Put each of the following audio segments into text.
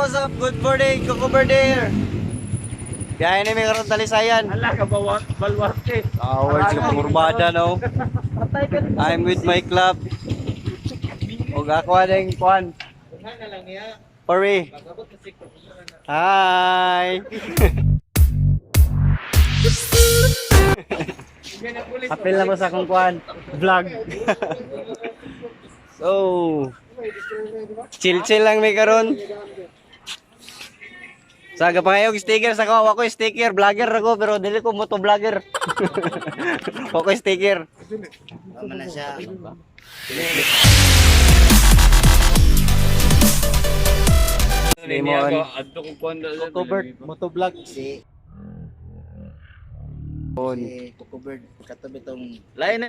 What's up? Good morning, Coco Birder. Biyahe na may karon Talisayan. Ala ka ba balwarte? Hours ka pangurbada, no? I'm with my club. Og ako aning kuan. Pare. Hi. Apil na mo sa akong kuan vlog. So, chill chill lang may karon. Saga pa kayo sticker sa ko, ako sticker, vlogger ako pero dili ko moto vlogger. Ako sticker. Tama na siya. Lemon. Adto ko kuan Cocobert motovlog. Si On. si Coco Bird katabi tong Lain na.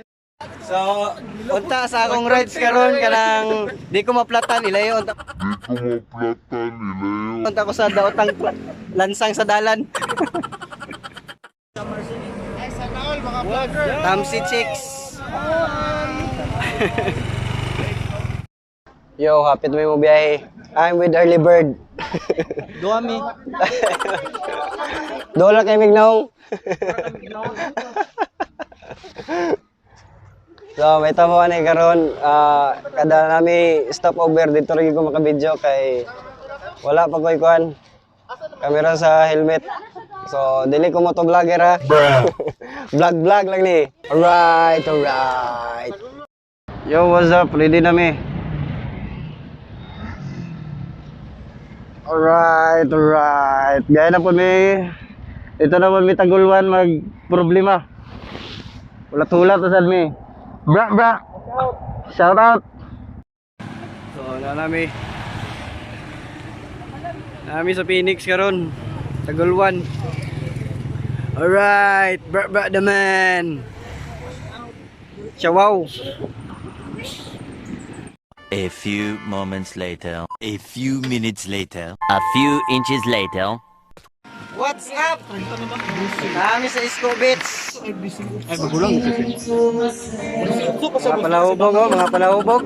So, unta sa akong rides karon kanang di ko maplatan ilayo unta. Di ko maplatan ilayo. Unta ko sa daotang lansang sa dalan. Tamsi Chicks. Yo, happy to mo biyahe. I'm with Early Bird. Duami. Dola kay Mignaw. So, may tamo ani karon, ah, kada nami stop over dito rin ko makabidyo kay wala pa ko'y kuan. Kamera sa helmet. So, dili ko moto vlogger ha. Vlog vlog lang ni. Alright, alright. Yo, what's up? Ready na mi. Alright, alright. Gaya na po mi. Ito naman mi tagulwan mag problema. Ulat-ulat asad mi. Bra bra. Shout out. So, na nami. Nami sa Phoenix karon. Tagulwan. Alright, bra bra the man. Ciao. A few moments later. A few minutes later. A few inches later. What's up? Nami sa Isko Beach. Ay magulang Mga palahubog oh, mga palahubog.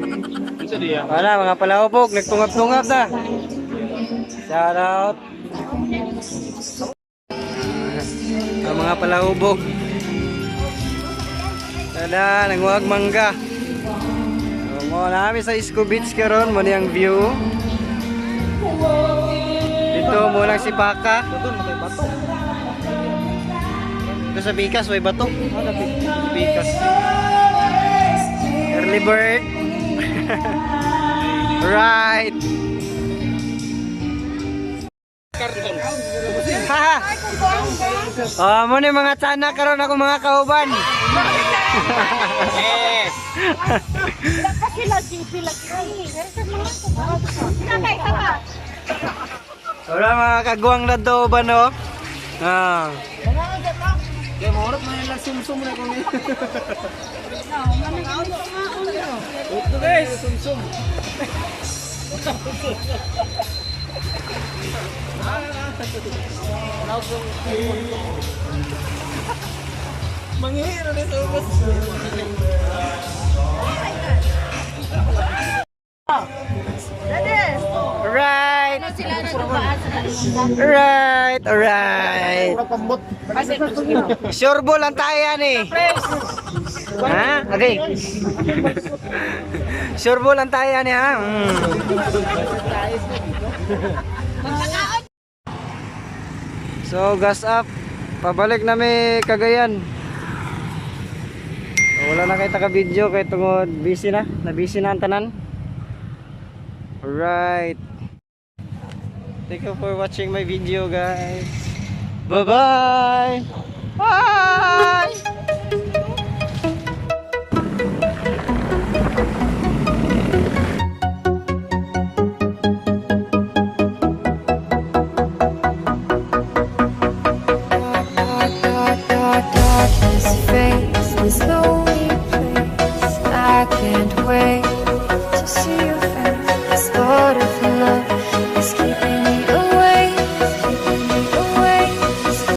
Wala, mga palahubog, nagtungap-tungap na. Shout out. Ang mga palahubog. Tada, nangwag mangga. So, mo nami sa Isko Beach karon, mo ang view. Dito mo lang si Paka. Dito sa Bikas, may bato. Sa Bikas. Early bird. Right. Ha. Oh, mo ni mga tsana karon ako mga kauban. Yes. Wala pa sila, JP lagi. Pero sa mga Tatay, tama. Wala mga kagwang na do ba no? Ah. Kay mo man lang sumsum na kung Ito guys, sumsum. Manghihiro na sa ubos. Right. Ano sila nagubaan sa kanilang Right, alright. Sure ball ang tayo yan eh. Ha? Okay. Sure ball ang tayo yan eh ha. So, gas up. Pabalik na may Cagayan. Wala na kayo taka-video kay tungod busy na. Na busy na ang tanan. Alright. Thank you for watching my video, guys. Bye-bye! Bye!